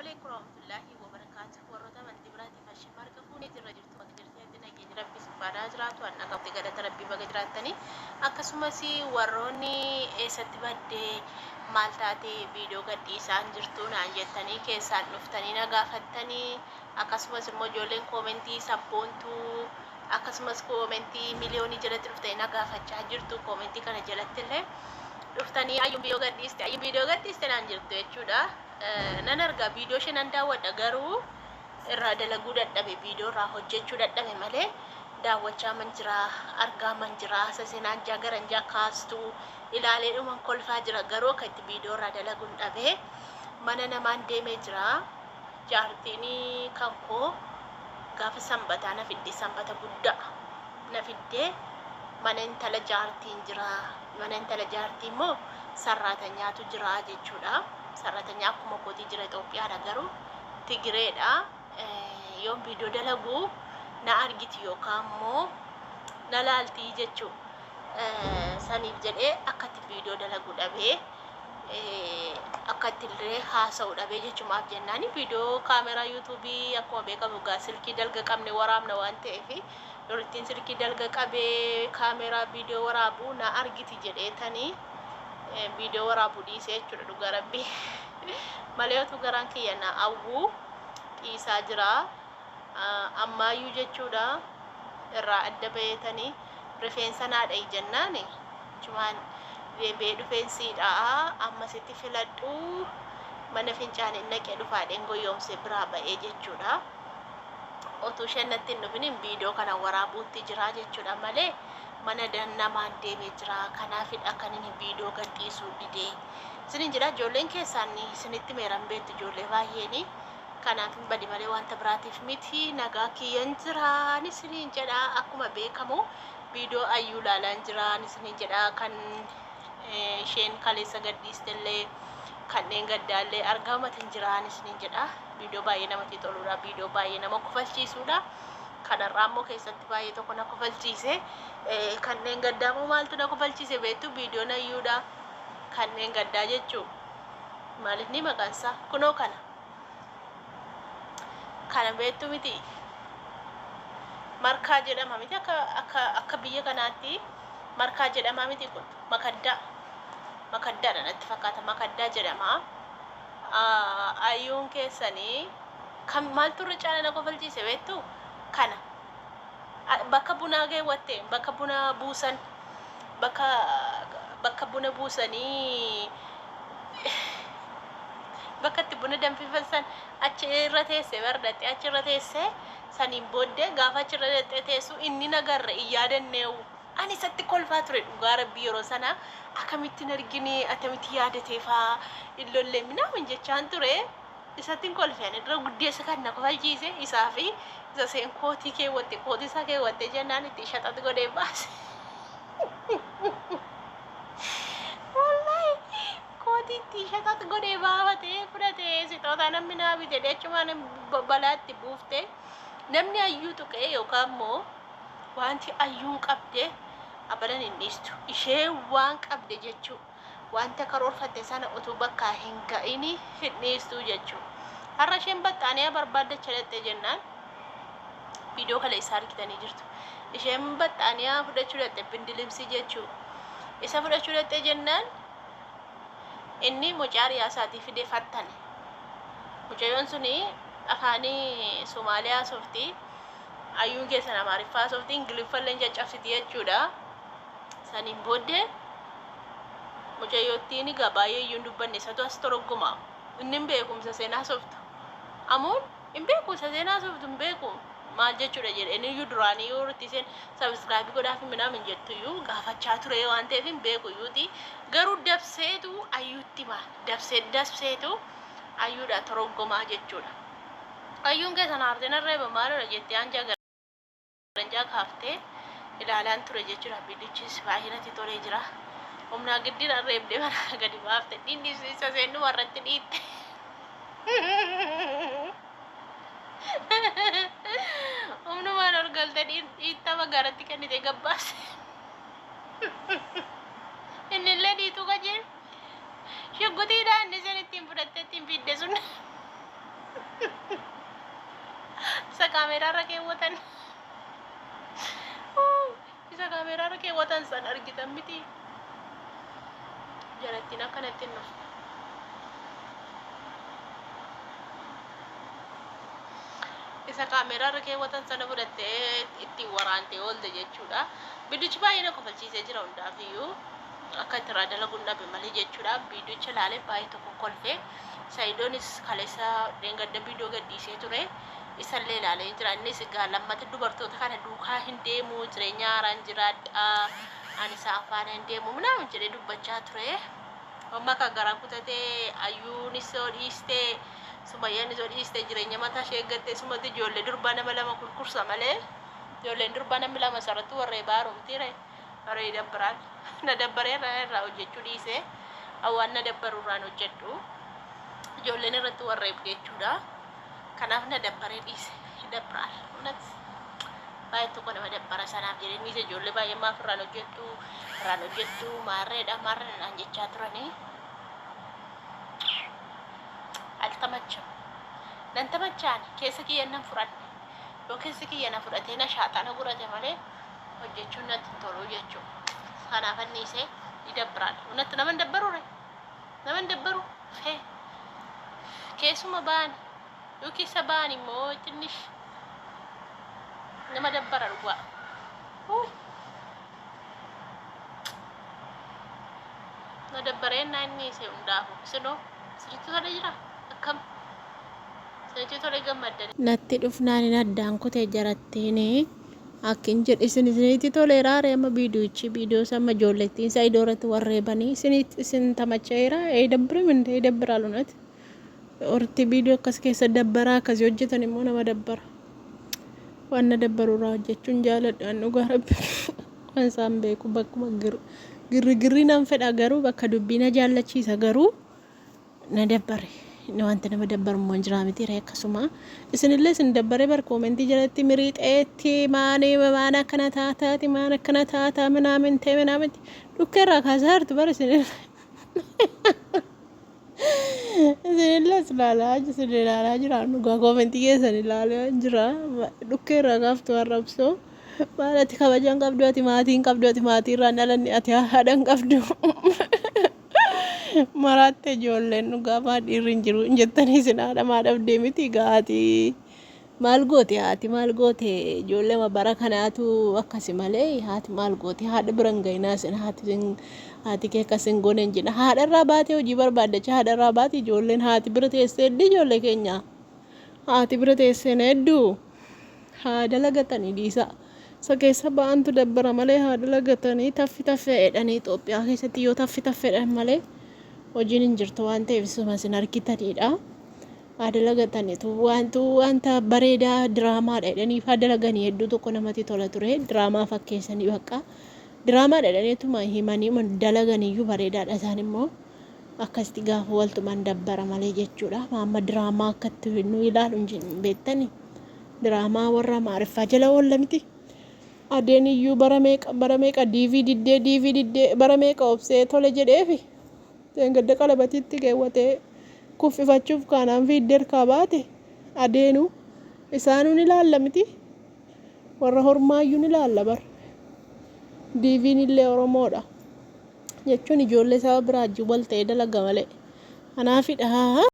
alaikum warahmatullahi wabarakatuh. Warroota amantii biraatiif ashama harka fuunee jirra jirtu bakka jirtanitti nageenyi rabbi isin faana jiraatu anna qabdi galata rabbii baga jiraattanii akkasumas warroonni eessatti baddee maal taate viidiyoo gadhiisaan jirtu naan jettanii keessaan dhuftanii na gaafattanii akkasumas immoo ijoolleen koomentii sabboontuu akkasumas koomentii miliyoonii jalatti dhuftanii na gaafachaa jirtu koomentii kana jalatti illee dhuftanii ayyuun viidiyoo gadhiiste ayyuun viidiyoo gadhiiste naan jirtu jechuudha. Nan arga viidiyoo ishee nan daawwadha garuu irraa dalaguu dadhabe viidiyoo irraa hojjechuu dadhabe malee daawwachaa man jira argaa man jira sasenaan jaa garan jaa kaastuu ilaalee dhuman kolfaa jira garuu akka itti viidiyoo irraa dalaguun dhabe mana namaan deemee jira jaartiin kan koo gaafa sanbataa na fidde sanbata guddaa na fiddee mana intala jaartiin jira mana intala jaartii immoo sarraatanyaatu jira jechuudha. Sarratanyaa akkuma kootii jira Itoophiyaadha garuu Tigireedha. Yoon viidiyoo dalagu na argiti yookaan immoo na laalti jechuu. Saniif jedhee akka itti viidiyoo dalagu dhabee akka itti illee haasa'u dhabee jechumaaf jennaan viidiyoo kaameraa yuutuubii akkuma beekamu egaa silkii dalga qabne waraabna waan ta'eef durittiin silkii dalga qabee kaameraa viidiyoo waraabu na argiti jedheetanii viidiyoo waraabu dhiisee jechuudha dhugaa rabbii malee otuu garaan kiyya na awwuu dhiisaa jira ammaayyuu jechuudha irraa adda baheetanii rifeensa naa dha'i jennaani achumaan deebi'ee dhufeen sii dha'a amma sitti filadhu mana fincaaniin naqee dhufaadheen goyyoomsee biraa ba'ee jechuudha. Otuu isheen natti hin dhufiniin viidiyoo kana waraabuutti jira jechuudha malee mana namaan deemee jira kanaafidha kan inni viidiyoo gadhiisuu didee isinin jedha ijoolleen keessaan isinitti meeran beektu ijoollee baay'eeni kanaaf hin badi malee wanta biraatiif miti nagaa kiyyan jiraan isiniin jedha akkuma beekamu viidiyoo ayyuu ilaalaan jiraan isiniin jedha kan isheen kaleessa gadhiistellee kanneen gaddaallee argamatin jiraan isiniin jedha viidiyoo baay'ee namatti toludha viidiyoo baay'ee nama kofalchiisuudha kanarraa immoo keessatti baay'ee tokko na kofalchiise kanneen gaddaa immoo maaltu na kofalchiise beektu viidiyoon ayyuudha kanneen gaddaa jechuu maaliif ni maqaan isaa kunoo kana kana beektu miti markaa jedhama miti akka akka akka biyya kanaatti markaa jedhama miti kun makaddaa makaddaadha natti fakkaata makaddaa jedhama ayyuun keessanii kan maaltu irra caala na kofalchiise beektu kana bakka bunaa geewwatte bakka buna buusan bakka bakka buna buusanii bakka itti buna danfifan san achi irra teesse bar dhaxxee achi irra teesse saniin booddee gaafa achi irra dhaxxee teessu inni nagarre hin yaadanneewu ani isatti kolfaa ture dhugaa rabbii yeroo sana akkamittiin argine attamitti yaadateefaa hin lollee minaamin jechaan ture isattiin kolfe ani irra guddeessa kan na kofalchiise isaa fi isa seen kootii keewwatte kootii isaa keewwatte jennaan itti shaxat godhee baase. Wallahi kootii itti shaxat godhee baafatee fudhate sixootaa namni naa bite jedhee achumaan balaa itti buufte namni ayyuu tuqee yookaan immoo wanti ayyuun qabde abadan hin dhiistu ishee waan qabde jechuu wanta karoorfatte sana utuu bakkaa hin ga'ini hin dhiistuu jechuu har'a isheen baxxaaniyaa barbaaddacha dhaqxe jennaan viidiyoo kale isaa argitanii jirtu isheen baxxaaniyaa fudhachuu dhaqxe bindilimsii jechuu isa fudhachuu dhaqxe jennaan inni mucaa riyaa isaatii fide fattane mucayyoon suni afaanii Somaaliyaa softi ayyuun keessan Amaariffaa softi Ingiliffallee caccabsiti jechuudha saniin booddee mucayyottiin egaa baay'ee iyyuu hin dubbanne isatu as toroggoma inni hin beekumsa seenaa softu amuun hin beeku isa seenaa softu hin beeku maal jechuudha jedhe inni iyyuu duraanii yoo itti isheen sabiskiraabii godhaa fi minaamin jettu iyyuu gaafachaa ture waan ta'eef hin beeku iyyuuti garuu dabseetu ayyuutti hima dabsee dabseetu ayyuudha toroggomaa jechuudha ayyuun keessan aartee narra maalodha jettee anjaa Garanjaa kaaftee ilaalaan ture jechuudha. Viidichis baay'ee natti tolee jira. Humnaa giddiin reebdee manaa gadi baafte. Dhiinni isa seennuma irratti dhiitte. Humnumaan ol galte dhiittama garatti kennite gabbaase. Innillee dhiituu qajeelu. Shugguxiidhaan inni isheen ittiin fudhattee ittiin fiidde sun. Isa kaameeraarra keewwatan. Isa kaameeraarra keewwatan san argitan miti. Jalattiin akkanatti hin dhufu. Isa kaameeraarra keewwatan sana fudhattee ittiin waraantee oolte jechuudha. Viidiyochi baay'ee na kofalchiisee jira hundaafiyyuu. Akka itti irraa dalaguun dhabe malee jechuudha. Viidiyocha ilaalee baay'ee tokko kolfe. Saidoonis kaleessa dheengadda viidiyoo gadhiisee ture. Isallee ilaalee jira. Innis egaa lammata dubartoota kana duukaa hin deemu, jireenya haaraan jiraadha, ani isaan faana hin deemu minaamin jedhee dubbachaa ture. Amma kan garaa kutate Ayyuunis yoo dhiiste, Sumayyaanis yoo dhiiste, jireenya mataa ishee eeggatte, sumatti ijoollee durbaa nama lama kurkursa malee ijoolleen durbaa namni lama sarratti warree baarumtiire warree dabbaraal na dabbaree irraa irraa hojjechuu dhiise. Waan na dabbaru irraan hojjedhu ijoolleen irratti warreef jechuudha. Kanaaf na dabbaree dhiise, dabbaraal እውነት baay'ee tokko nama dabbara. Sanaaf jedhee dhiise. Ijoollee baay'ee maaf irraan hojjettu, irraan hojjettu, maarreedha maarreedha naan jechaa turanii. Altamacham nan tamachaan keessa kiyya nan fudhadhe. Yoo keessi kiyya na fudhatee na shaaxana godhate malee hojjechuun natti hin tolu jechuudha. Kanaaf anniisee ይደብራል። እውነት nama hin dabbaru re, nama hin dabbaru fee keessuma ba'an yoo keessa ba'an immoo ትንሽ nama dabbara dhugaa. Na dabbaree naa inni isee hundaafu isinoo sirriitti tole jira, akkam sirriitti tole gammaddan. Natti dhufnaan hin addaan kutee jarattiin akkin jedhe isin isinitti toleera ree? Amma viidiyochi viidiyoo sama ijoollettiin isaa iddoo irratti warreebanii isin tamacheera. ይደብርም እንደ ይደብራል እውነት orti viidiyoo akkas keessa dabbaraa akkasii hojjetan immoo nama dabbara. Waan na dabbaru irraa hojjechuun jaaladhu an, dhugaa Rabbi. Waan isaan beeku bakkuma girri nan fedha, garuu bakka dubbii na jaallachiisa, garuu na dabbare. Inni wanta nama dabbaru immoo hin jiraa miti ree? Akkasuma isinillee isin dabbaree bar. Koomentii jalatti miriixeetti maanii maan akkana taataati, maan akkana taataa minaamin ta'e minaamin dhukkee irraa kaasaa jirtu bar. Isinillee as ilaalaa, isin ilaalaa jira. Dhugaa koomentii keessan ilaalaa jira. Dhukkee irraa kaaftu arrabsoo. Maal, ati kabajaan qabdu, ati maatii hin qabdu, ati maatii irraa hin dhalanne, ati haadha hin qabdu. Maraatte ijoolleen dhugaa, maa dhiirri hin jiru hin jettanii isin haadha maa dhabdee miti gaa? Ati maal goote? Haati maal goote? Ijoollee bara kanaatu akkasi malee haati maal goote? Haadha bira hin ga'inaa isin. Haati kee akkas hin goone hin jedha. Haadha irraa baatee hojii barbaaddachaa, haadha irraa baate ijoolleen. Haati bira teessee hedduu, ijoollee keenya haati bira teessee hedduu haa dalagatanii dhiisa. Isa keessa ba'antu dabbara malee haa dalagatanii. Taffi taffee jedhanii Itoophiyaa keessatti yoo taffi taffeedhaan malee hojiin hin jirtu waan ta'eef isuma isin argitanidha. Haa dalagataniitu wantu wanta bareedaa diraamaadha jedhanii haa dalaganii, hedduu tokko namatti tola ture. Diraamaa fakkeessanii bakka diraamaadha jedhaniituma himanii dalaganiyyuu bareedaadha. Isaan immoo akkasitti gaafa waltumaan dabbara malee jechuudha. Amma diraamaa akkatti nu ilaalu hin beektani. Diraamaa warra Amaariffaa jala oolla miti. Adeen iyyuu bara meeqa, bara meeqa diivii diddee, diivii diddee, bara meeqa obsee tole jedheefi gadda qalabatiitti keewwatee kuffifachuuf kaanaan fiiddee harkaa baate. Adeenu isaanuu ni ilaalla miti. Warra hormaayyuu ni ilaalla bar. Diiviin illee Oromoodha. Jechuun ijoollee saba biraa wajjin wal ta'ee dalaga malee. Kanaafidha.